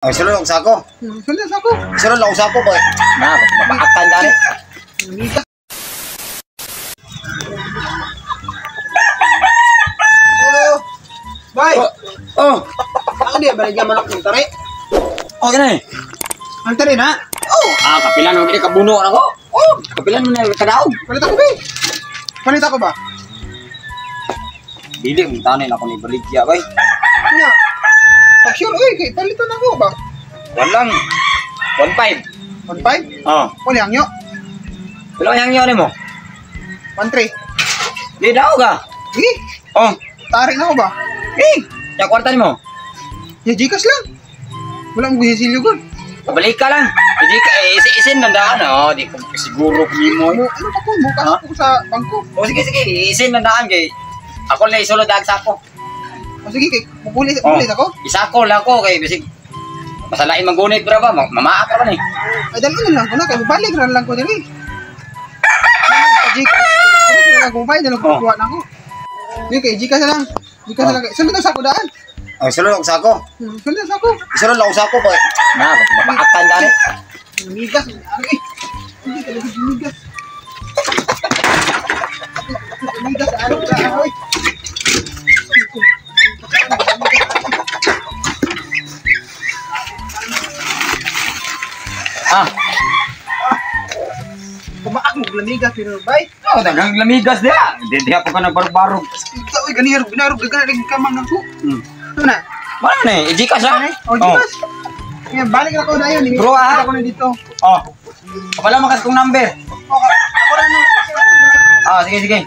Oh, sulod og sako. Sulod sako. Sulod og sako ba? Na, mabaakan gani. Oh. Bay. Oh. Ako di baligya manok ng tari. Oh, gani. Ang tari na. Oh, kapilan mo gini kabuno na ko. Oh, kapilan mo na kadaog. Palit ako bay. Palit ako ba? Dili mo tanin ako ni baligya bay. Nya. Pag sure oy kay paliton ako ba? Walang 1.5. 1.5? Oh. Wala ang yo. Pila ang yo nimo? 1.3. Di daw ka. Sige. Oh. Tari na ako ba? Eh, ya kwarta nimo. Ya Gcash lang. Wala mo gusisilyo gud. Pabalik ka lang. Hindi ka isin nandaan. Oh, di ko siguro nimo. Ano pa ko bukas ko sa bangko. Oh, sige sige, isin nandaan kay ako lang isulod ang sako. Oh, sige kay mupuli oh. Ako. Isako lang ko kay bisig masalain manggunit bro ba? Mamaak ka ba ni? Ay dalo na lang ko na kay balik ra lang ko diri. Gcash. Dili na lang ko bay, dalo ko kuha na ako. Sige kay Gcash na lang. Gcash na lang. Sulod ang sako daan. Oh, sulod og sako. Sulod ang sako. Sulod og sako ba? Na, mabaakan gani. Migas, ay. Hindi ka lagi migas. Migas ano ka oy. Ah. Kumaak mo lamigas pero bay. Oh, daghang lamigas diha. Di diha pa ka nagbarog-barog. Ikaw oy gani binarog gani rin kamang nako. Ano na? Wala na eh, Gcash ha? Oh, Gcash. Kaya balik na ako dayon. Bro ah. Ako na dito. Oh. Wala makas kong number. Oh, ako ra na. Ah, sige sige.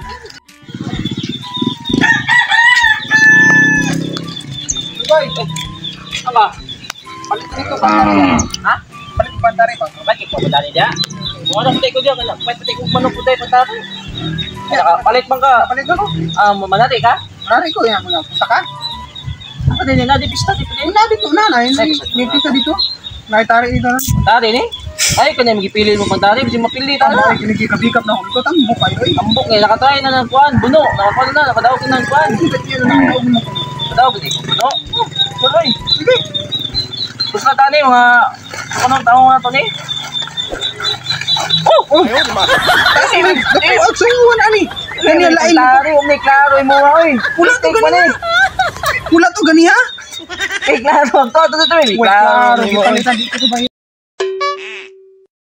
Bay. Ama. Palit dito pa. Ha? Palit pantari ba? Bakit ko pantari dia? Mo na putay ko diya kala. Palit putay ko manok putay pantari. Palit man ka. Palit ako. Ah, manari ka? Manari ko yan mga saka. Ako din na di pista di pili. Una dito na na. May pista dito. Naitari dito na. Pantari ni? Ay kanay magipili mo pantari bisig mapili ta na. Ay kinikikabikap na ako dito tambok kayo oy. Tambok ngay nakatry na ng kuan, buno, nakakuan na, nakadaog na ng kuan. Nakadaog ni buno. Tuloy. Sige. Gusto na tani mga anong taong na to ni? Oh! Oh! Kasi nagpuag sunguan ani. Gani lain. Klaro, umni klaro imo oy. Pula to gani. Pula to gani ha? Eh klaro, to to to. Klaro, gipalitan dito ko ba?